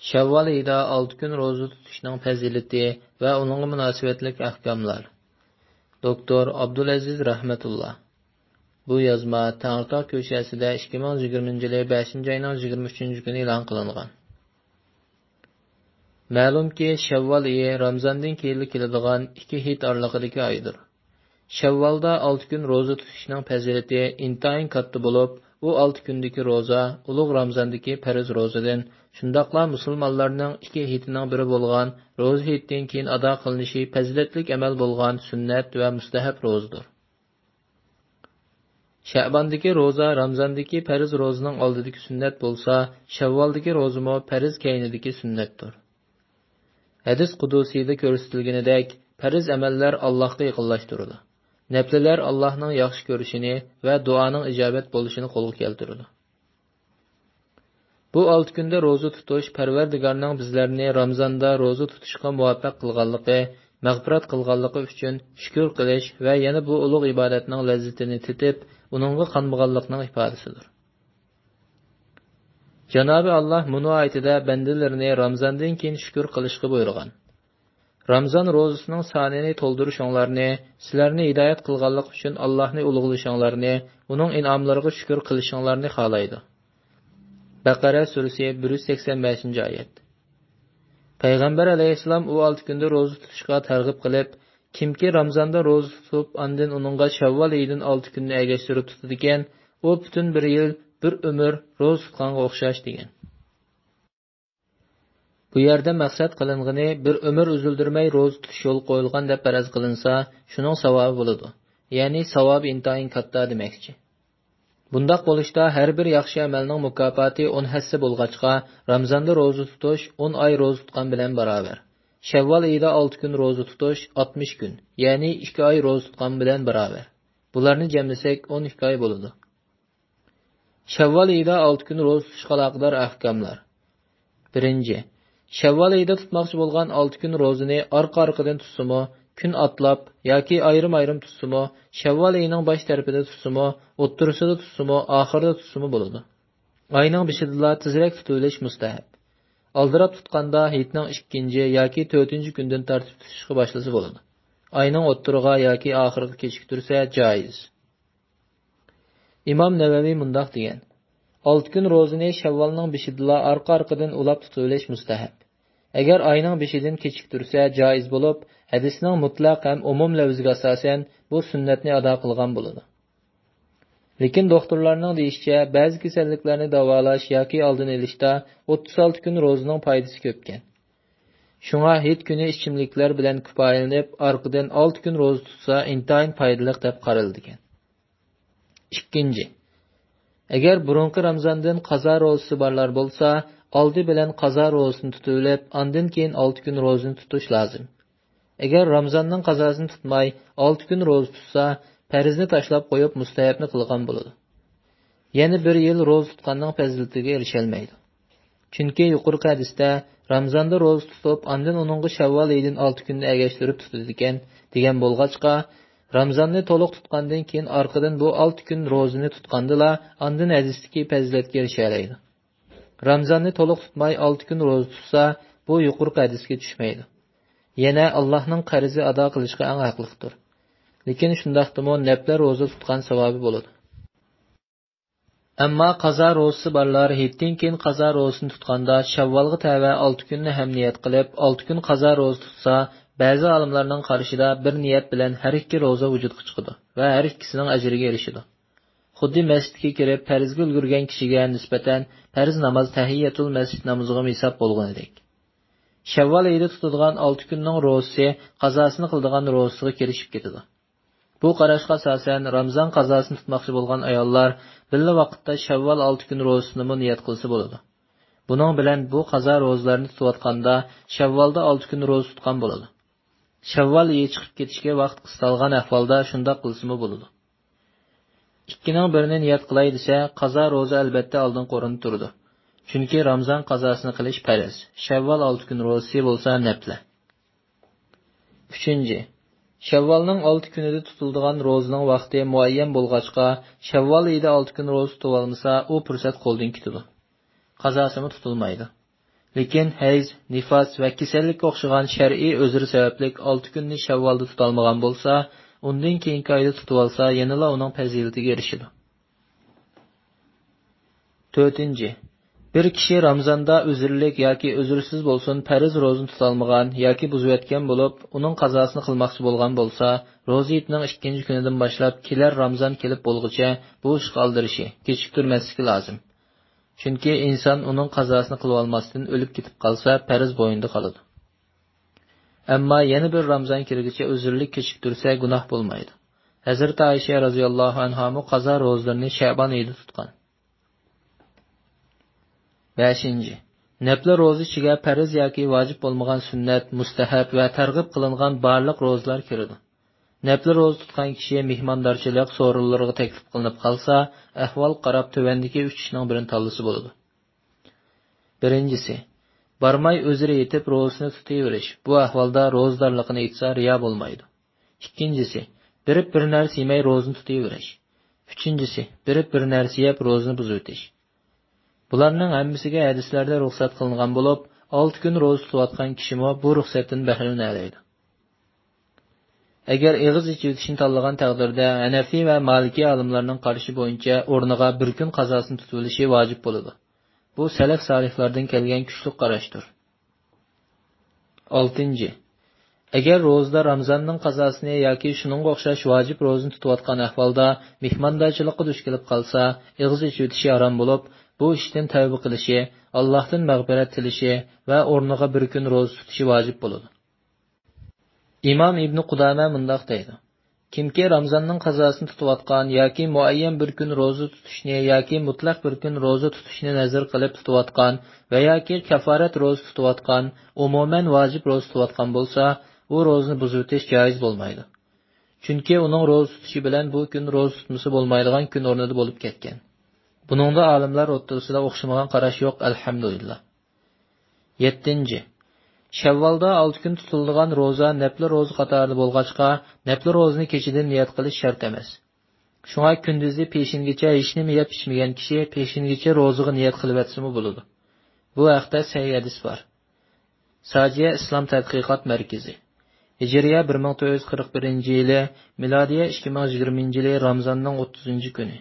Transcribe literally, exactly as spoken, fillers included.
شەۋۋال ئېيىدا ئالتە كۈن روزا تۇتۇشنىڭ پەزىلىتى ۋە ئۇنىڭغا مۇناسىۋەتلىك ئەھكاملار. دوكتور ئابدۇلئەزىز رەھمەتۇللا. بۇ يازما تەڭرىتاغ كۆشەسىدە ئىككى مىڭ يىگىرمىنچى يىلى بەشىنچى ئاينىڭ يىگىرمە ئۈچىنچى كۈنى ئېلان قىلىنغان. مەلۇمكى، شەۋۋال ئېيى رامزاندىن كېيىنلا كېلىدىغان ئىككى ھېيت ئارىلىقىدىكى ئايدۇر. شەۋۋالدا ئالتە كۈن روزا تۇتۇشنىڭ پەزىلىتى ئىنتايىن كاتتا بولۇپ، ئۇ ئالتە كۈندىكى روزا ئۇلۇغ رامزاندىكى پەرز روزىدىن، شۇنداقلا مۇسۇلمانلارنىڭ ئىككى ھېيتىنىڭ بىرى بولغان روزا ھېيتتىن كېيىن ئادا قىلىنىشى پەزىلەتلىك ئەمەل بولغان سۈننەت ۋە مۇستەھەب روزىدۇر. شەئباندىكى روزا رامزاندىكى پەرز روزىنىڭ ئالدىدىكى سۈننەت بولسا، شەۋۋالدىكى روزىمۇ پەرز كەينىدىكى سۈننەتتۇر. ھەدىس قۇدۇسىيدا كۆرسىتىلگىنىدەك، پەرز ئەمەللەر ئاللاھقا يېقىنلاشتۇرىدۇ. نەپلىلەر ئاللاھنىڭ ياخشى كۆرۈشىنى ۋە دۇئانىڭ ئىجابەت بولۇشىنى قولغا كەلتۈرىدۇ. بۇ ئالتە كۈندە روزا تۇتۇش پەرۋەردىگارنىڭ بىزلەرنى رامزاندا روزا تۇتۇشقا مۇۋەپپەق قىلغانلىقى، مەغپىرەت قىلغانلىقى ئۈچۈن شۈكۈر قىلىش ۋە يەنە بۇ ئۇلۇغ ئىبادەتنىڭ لەززىتىنى تېتىپ، ئۇنىڭغا قانمىغانلىقىنىڭ ئىپادىسىدۇر. جانابى ئاللاھ مۇنۇ ئايىتىدە بەندىلىرىنى رامزاندىن كېيىن شۈكۈر قىلىشقا بۇيرۇغان. رامزان روزىسىنىڭ سانىنى تولدۇرۇشۇڭلارنى، سىلەرنى ھىدايەت قىلغانلىقى ئۈچۈن ئاللاھنى ئۇلۇغلىشىڭلارنى، ئۇنىڭ ئىنئاملىرىغا شۈكۈر قىلىشىڭلارنى خالايدۇ. بەقەرە سۈرىسى، بىر يۈز سەكسەن بەشىنچى ئايەت. پەيغەمبەر ئەلەيھىسسالام ئۇ ئالتە كۈندە روزا تۇتۇشقا تەرغىب قىلىپ، كىمكى رامزاندا روزا تۇتۇپ، ئاندىن ئۇنىڭغا شەۋۋال ئېيىدىن ئالتە كۈننى ئەگەشتۈرۈپ تۇتىدىكەن، ئۇ پۈتۈن بىر يىل، بىر ئۆمۈر روزا تۇتقانغا ئوخشاش، دېگەن. بۇ يەردە مەقسەت قىلىنغىنى بىر ئۆمۈر ئۈزۈلدۈرمەي روزا تۇتۇش يولغا قويۇلغان دەپ پەرەز قىلىنسا، شۇنىڭ ساۋابى بولىدۇ. يەنى ساۋابى ئىنتايىن كاتتا دېمەكچى. بۇنداق بولۇشتا ھەر بىر ياخشى ئەمەلنىڭ مۇكاپاتى ئون ھەسسە بولغاچقا، رامزاندا روزا تۇتۇش ئون ئاي روزا تۇتقان بىلەن باراۋەر. شەۋۋال ئېيىدا ئالتە كۈن روزا تۇتۇش ئاتمىش كۈن، يەنى ئىككى ئاي روزا تۇتقان بىلەن باراۋەر. بۇلارنى جەملىسەك ئون ئىككى ئاي بولىدۇ. شەۋۋال ئېيىدا ئالتە كۈن روزا تۇتۇشقا ئالاقىدار ئەھكاملار. بىرىنچى، شەۋۋال ئېيىدا تۇتماقچى بولغان ئالتە كۈن روزىنى ئارقا-ئارقىدىن تۇتسىمۇ، كۈن ئاتلاپ ياكى ئايرىم-ئايرىم تۇتسىمۇ، شەۋۋال ئېيىنىڭ باش تەرىپىدە تۇتسىمۇ، ئوتتۇرىسىدا تۇتسىمۇ، ئاخىرىدا تۇتسىمۇ بولىدۇ. ئاينىڭ بېشىدىلا تېزرەك تۇتۇۋېلىش مۇستەھەب. ئالدىراپ تۇتقاندا ھېيتنىڭ ئىككىنچى ياكى تۆتىنچى كۈندىن تارتىپ تۇتۇشقا باشلىسا بولىدۇ. ئاينىڭ ئوتتۇرىغا ياكى ئاخىرىغا كېچىكتۈرسە جائىز. ئىمام نەۋەۋى مۇنداق دېگەن: ئالتە كۈن روزىنى شەۋۋالنىڭ بېشىدىلا ئارقا-ئارقىدىن ئۇلاپ تۇتۇۋېلىش مۇستەھەپ. ئەگەر ئاينىڭ بېشىدىن كېچىكتۈرسە جائىز بولۇپ، ھەدىسنىڭ مۇتلەق ھەم ئومۇم لەۋزىگە ئاساسەن بۇ سۈننەتنى ئادا قىلغان بولىدۇ. لېكىن دوختۇرلارنىڭ دېيىشىچە، بەزى كېسەللىكلەرنى داۋالاش ياكى ئالدىنى ئېلىشتا ئوتتۇز ئالتە كۈن روزىنىڭ پايدىسى كۆپكەن. شۇڭا ھېيت كۈنى ئىچىملىكلەر بىلەن كۇپايىلىنىپ، ئارقىدىن ئالتە كۈن روزا تۇتسا ئىنتايىن پايدىلىق دەپ قارىلىدىكەن. ئىككىنچى، ئەگەر بۇرۇنقى رامزاندىن قازا روزىسى بارلار بولسا، ئالدى بىلەن قازا روزىسىنى تۇتۇۋېلىپ، ئاندىن كېيىن ئالتە كۈن روزىنى تۇتۇش لازىم. ئەگەر رامزاننىڭ قازاسىنى تۇتماي، ئالتە كۈن روزا تۇتسا، پەرزنى تاشلاپ قويۇپ، مۇستەھەبنى قىلغان بولىدۇ. يەنە بىر يىل روزا تۇتقاننىڭ پەزىلىتىگە ئېرىشەلمەيدۇ. چۈنكى يۇقىرىقى ھەدىستە رامزاندا روزا تۇتۇپ، ئاندىن ئۇنىڭغا شەۋۋال ئېيىدىن ئالتە كۈننى ئەگەشتۈرۈپ تۇتىدىكەن، دېگەن بولغاچقا، رامزاننى تولۇق تۇتقاندىن كېيىن ئارقىدىن بۇ ئالتە كۈن روزىنى تۇتقاندىلا، ئاندىن ھەدىستىكى پەزىلەتكە ئېرىشەلەيدۇ. رامزاننى تولۇق تۇتماي ئالتە كۈن روزا تۇتسا، بۇ يۇقىرىقى ھەدىسكە چۈشمەيدۇ. يەنە ئاللاھنىڭ قەرزى ئادا قىلىشقا ئەڭ ھەقلىقتۇر. لېكىن شۇنداقتىمۇ نەپلە روزا تۇتقان ساۋابى بولىدۇ. ئەمما قازا روزىسى بارلار ھېيتتىن كېيىن قازا روزىسىنى تۇتقاندا، شەۋۋالغا تەۋە ئالتە كۈننى ھەم نىيەت قىلىپ، ئالتە كۈن قازا روزا تۇتسا، بەزى ئالىملارنىڭ قارىشىدا بىر نىيەت بىلەن ھەر ئىككى روزا ۋۇجۇدقا چىقىدۇ ۋە ھەر ئىككىسىنىڭ ئەجرىگە ئېرىشىدۇ. خۇددى مەسچىتكە كىرىپ پەرزگە ئۈلگۈرگەن كىشىگە نىسبەتەن پەرز ناماز تەھىيەتۇل مەسچىت نامىزىغىمۇ ھېساب بولغىنىدەك. شەۋۋال ئېيىدا تۇتىدىغان ئالتە كۈننىڭ روزىسى قازاسىنى قىلىدىغان روزىسىغا كىرىشىپ كېتىدۇ. بۇ قاراشقا ئاساسەن، رامزان قازاسىنى تۇتماقچى بولغان ئاياللار بىللە ۋاقىتتا شەۋۋال ئالتە كۈن روزىسىنىمۇ نىيەت قىلسا بولىدۇ. بۇنىڭ بىلەن بۇ قازا روزىلارنى تۇتۇۋاتقاندا شەۋۋالدا ئالتە كۈن روزا تۇتقان بولىدۇ. شەۋۋال ئېيى چىقىپ كېتىشكە ۋاقىت قىستالغان ئەھۋالدا شۇنداق قىلسىمۇ بولىدۇ. ئىككىنىڭ بىرىنى نىيەت قىلاي دېسە، قازا روزا ئەلۋەتتە ئالدىنقى ئورۇندا تۇرىدۇ. چۈنكى رامزان قازاسىنى قىلىش پەرز، شەۋۋال ئالتە كۈن روزىسى بولسا نەپلە. ئۈچىنچى، شەۋۋالنىڭ ئالتە كۈنىدە تۇتۇلىدىغان روزىنىڭ ۋاقتى مۇئەييەن بولغاچقا، شەۋۋال ئېيىدا ئالتە كۈن روزا تۇتۇۋالمىسا، ئۇ پۇرسەت قولدىن كېتىدۇ. قازاسىمۇ تۇتۇلمايدۇ. لېكىن ھەيز، نىفاس ۋە كېسەللىككە ئوخشىغان شەرئىي ئۆزرى سەۋەبلىك ئالتە كۈننى شەۋۋالدا تۇتالمىغان بولسا، ئۇندىن كېيىنكى ئايدا تۇتۇۋالسا، يەنىلا ئۇنىڭ پەزىلىتىگە ئېرىشىدۇ. تۆتىنچى، بىر كىشى رامزاندا ئۆزرىلىك ياكى ئۆزرىسىز بولسۇن، پەرز روزىنى تۇتالمىغان ياكى بۇزۇۋەتكەن بولۇپ، ئۇنىڭ قازاسىنى قىلماقچى بولغان بولسا، روزا ھېيتنىڭ ئىككىنچى كۈنىدىن باشلاپ كېلەر رامزان كېلىپ بولغۇچە بۇ ئىشقا ئالدىرىشى، كېچىكتۈرمەسلىكى لازىم. چۈنكى ئىنسان ئۇنىڭ قازاسىنى قىلىۋالماستىن ئۆلۈپ كېتىپ قالسا، پەرز بوينىدا قالىدۇ. ئەمما يەنە بىر رامزان كىرگۈچە ئۆزرىلىك كېچىكتۈرسە، گۇناھ بولمايدۇ. ھەزرىتى ئائىشە رازىياللاھۇ ئەنھامۇ قازا روزىلىرىنى شەبان ئېيىدا تۇتقان. بەشىنچى، نەپلى روزا ئىچىگە پەرز ياكى ۋاجىپ بولمىغان سۈننەت، مۇستەھەب ۋە تەرغىب قىلىنغان بارلىق روزىلار كىرىدۇ. نەپلى روزا تۇتقان كىشى مېھماندارچىلىق سورۇنلىرىغا تەكلىپ قىلىنىپ قالسا، ئەھۋالغا قاراپ تۆۋەندىكى ئۈچ ئىشنىڭ بىرىنى تاللىسا بولىدۇ. بىرىنچىسى، بارماي ئۆزرە يېتىپ روزىسىنى تۇتۇۋېرىش. بۇ ئەھۋالدا روزىدارلىقىنى ئېيتسا رىيا بولمايدۇ. ئىككىنچىسى، بېرىپ بىر نەرسە يېمەي روزىنى تۇتۇۋېرىش. ئۈچىنچىسى، بېرىپ بىر نەرسە يەپ روزىنى بۇزۇۋېتىش. بۇلارنىڭ ھەممىسىگە ھەدىسلەردە رۇخسەت قىلىنغان بولۇپ، ئالتە كۈن روزا تۇتۇۋاتقان كىشىمۇ بۇ رۇخسەتتىن بەھرىلىنەلەيدۇ. ئەگەر ئېغىز ئېچىۋېتىشنى تاللىغان تەقدىردە، ھەنەفىي ۋە مالىكىي ئالىملارنىڭ قارىشى بويىچە ئورنىغا بىر كۈن قازاسىنى تۇتۇۋېلىشى ۋاجىپ بولىدۇ. بۇ سەلەف سالىھلاردىن كەلگەن كۈچلۈك قاراشتۇر. ئالتىنچى، ئەگەر روزىدار رامزاننىڭ قازاسىنى ياكى شۇنىڭغا ئوخشاش ۋاجىپ روزىنى تۇتۇۋاتقان ئەھۋالدا مېھماندارچىلىققا دۇچ كېلىپ قالسا، ئېغىز ئېچىۋېتىشى ھارام بولۇپ، بۇ ئىشتىن تەۋبە قىلىشى، ئاللاھتىن مەغپىرەت تىلىشى ۋە ئورنىغا بىر كۈن روزا تۇتۇشى ۋاجىپ بولىدۇ. ئىمام ئىبنى قۇدامە مۇنداق دەيدۇ: كىمكى رامزاننىڭ قازاسىنى تۇتۇۋاتقان ياكى مۇئەييەن بىر كۈن روزا تۇتۇشنى ياكى مۇتلەق بىر كۈن روزا تۇتۇشنى نەزەر قىلىپ تۇتۇۋاتقان ۋە ياكى كافارەت روزا تۇتۇۋاتقان، ئومۇمەن ۋاجىپ روزا تۇتۇۋاتقان بولسا، ئۇ روزىنى بۇزۇۋېتىش جائىز بولمايدۇ. چۈنكى ئۇنىڭ روزا تۇتۇشى بىلەن بۇ كۈن روزا تۇتمىسا بولمايدىغان كۈن ئورنىدا بولۇپ كەتكەن. بۇنىڭدا ئالىملار ئوتتۇرىسىدا ئوخشىمىغان قاراش يوق، ئەلھەمدۇلىللا. يەتتىنچى، شەۋۋالدا ئالتە كۈن تۇتۇلىدىغان روزا نەپلى روزا قاتارىدا بولغاچقا، نەپلى روزىنى كېچىدىن نىيەت قىلىش شەرت ئەمەس. شۇڭا كۈندۈزى پېشىنگىچە ھېچنېمە يەپ ئىچمىگەن كىشى پېشىنگىچە روزىغا نىيەت قىلىۋەتسىمۇ بولىدۇ. بۇ ھەقتە سەھىھ ھەدىس بار. ساجىيە ئىسلام تەتقىقات مەركىزى. ھىجرىيە بىر مىڭ تۆت يۈز قىرىق بىرىنچى يىلى، مىلادىيە ئىككى مىڭ يىگىرمىنچى يىلى رامزاننىڭ ئوتتۇزىنچى كۈنى.